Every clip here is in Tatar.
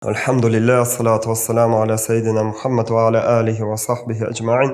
Әлхәмдүлилләһ, ассалату вассаламу аля сәйдина Мухаммад ва аля алихи ва сахбихи әҗмәин.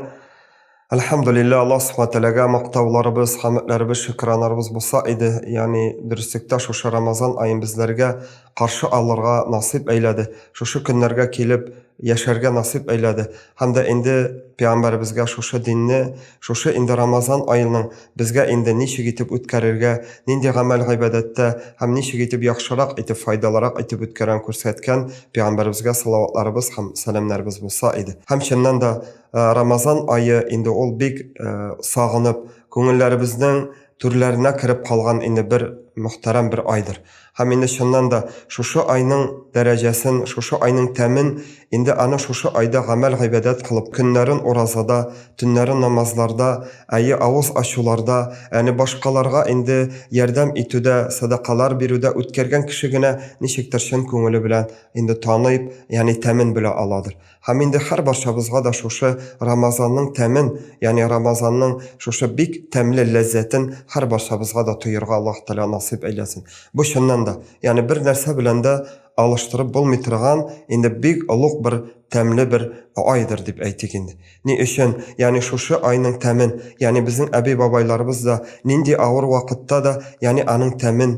Әлхәмдүлилләһ, Аллаһ Субхану тәгаләгә мактауларыбыз, хәмдләребез, шөкранарыбыз булса иде. Ягъни дөреслектә шушы Рамазан аен безләргә каршы алырга насыйп әйләде. Шушы көннәргә килеп яшәргә насыйп әйләде. Һәм дә инде пәйгамбәребезгә шушы динне, шушы инде Рамазан аеның безгә инде ничек итеп үткәрергә, нинди гамәл-гыйбадәттә һәм ничек итеп яхшырак итеп, файдалырак итеп үткәрүен күрсәткән пәйгамбәребезгә салаватларыбыз һәм сәламнәребез булса иде. Һәм чыннан да Рамазан ае инде ул бик сагынып, күңелләребезнең түрләренә кереп калган инде бер мөхтәрәм бер айдыр. Һәм инде чыннан да шушы айның дәрәҗәсен, шушы айның тәмен, инде аны шушы айда гамәл-гыйбадәт кылып, көннәрен уразада, төннәрен намазларда, әйе, авыз ачуларда, әне башкаларга инде ярдәм итүдә, сәдакалар бирүдә үткәргән кеше генә ничектер чын күңеле белән инде таныйп, ягъни тәмен белә аладыр. Һәм инде һәрбарчабызга да шушы Рамазанның тәмен, ягъни Рамазанның шушы бик тәмле ләззәтен һәрбарчабызга да тоерга Аллаһ Тәгалә насыйп әйләсен. Бу чыннан да, ягъни бер нәрсә белән дә алыштырып булмый торган инде бик олуг бер тәмле бер айдыр дип әйтик инде. Ни өчен? Ягъни шушы айның тәмен, ягъни безнең әби-бабайларыбыз да нинди авыр вакытта да, ягъни аның тәмен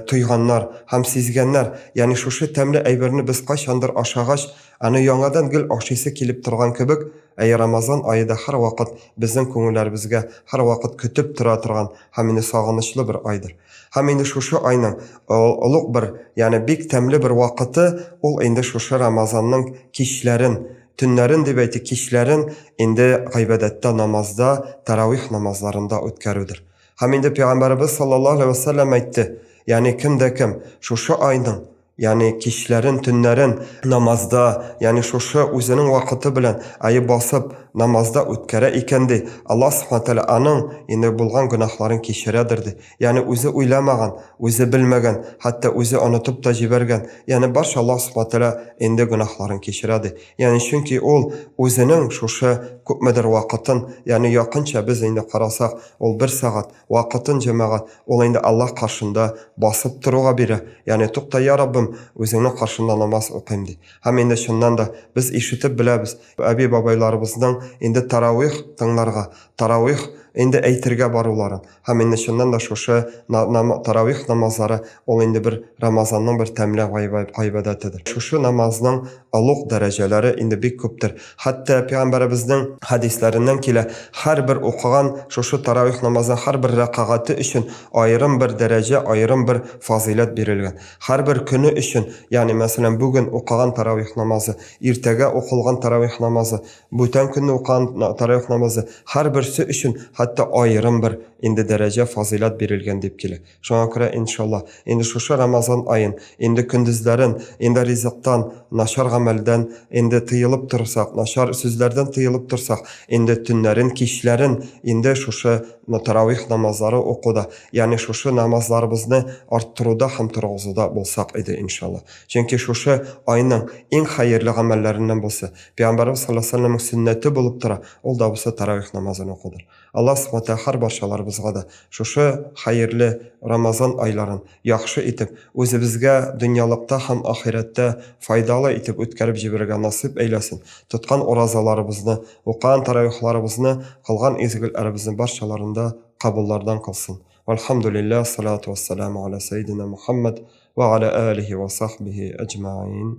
тойганнар һәм сизгәннәр. Ягъни шушы тәмле әйберне без кайчандыр ашагач, аны яңадан гел ашыйсы килеп торган кебек, әй Рамазан ае да һәрвакыт безнең күңелләребезгә һәрвакыт көтеп тора торган һәм инде сагынычлы бер айдыр. Һәм инде шушы айның олуг бер, ягъни бик тәмле бер вакыты ул инде шушы Рамазанның кичләрен, төннәрен дип әйтик, кичләрен инде гыйбадәттә, намазда, тәравих намазларында үткәрүдер. Һәм инде Пәйгамбәребез саллаллаһу алейһи ва сәлләм әйтте, ягъни кем дә кем шушы айның, ягъни кичләрен, төннәрен намазда, ягъни шушы үзенең вакыты белән ае басып намазда үткәрә икән ди, Аллаһ субхана тәгалә аның инде булган гөнаһларын кичерәдер ди. Ягъни үзе уйламаган, үзе белмәгән, хәтта үзе онытып та җибәргән. Ягъни барча Аллаһ Субхана Тәгалә инде гөнаһларын кичерә ди. Ягъни чөнки ул үзенең шушы күпмедер вакытын, ягъни якынча без инде карасак, ул бер сәгать вакытын җәмәгать, ул инде Аллаһ каршында басып торуга бирә. Ягъни тукта, я Раббым, үзеңнең каршында намаз укыйм ди. Һәм инде чыннан да без ишетеп беләбез, әби-бабайларыбызның инде таравих тыңларга, таравих инде әйтергә баруларын. Һәм инде чыннан да шушы таравих намазлары ул инде бер Рамазанның бер тәмле гыйбадәтедер. Шушы намазның олуг дәрәҗәләре инде бик күптер. Хәтта пәйгамбәребезнең хәдисләреннән килә, һәрбер укыган шушы таравих намазының һәрбер рәкагате өчен аерым бер дәрәҗә, аерым бер фазыйләт бирелгән. Һәрбер көне өчен, ягъни мәсәлән, бүген укыган таравих намазы, иртәгә укылган таравих намазы, Бүтән көнне укыган таравих намазы һәрберсе өчен хәтта аерым бер инде дәрәҗә, фазыйләт бирелгән дип килә. Шуңа күрә, иншалла, инде шушы Рамазан аен, инде көндезләрен, инде ризыктан, начар гамәлдән инде тыелып торсак, начар сүзләрдән тыелып торсак, инде төннәрен, кичләрен инде шушы таравих намазлары укуда, ягъни шушы намазларыбызны арттыруда һәм торгызуда булсак иде, иншалла. Чөнки шушы айның иң хәерле гамәлләреннән булса, Пәйгамбәребез саллаллаһу алейһи ва сәлләмнең сөннәте булып тора, ул да булса таравих намазын укудыр. Аллаһ Субхана тәгалә һәрбарчаларыбызга да шушы хәерле Рамазан айларын яхшы итеп, үзебезгә дөньялыкта һәм ахирәттә файдалы итеп үткәреп җибәрергә насыйп әйләсен. Тоткан уразаларыбызны, укыган таравихларыбызны, кылган изгелекләребезне барчаларын да кабуллардан кылсын. Вәлхәмдүлилләһ, салату вәссәламу аля сәйдина Мухаммад ва аля алихи ва сахбихи әҗмәгыйн.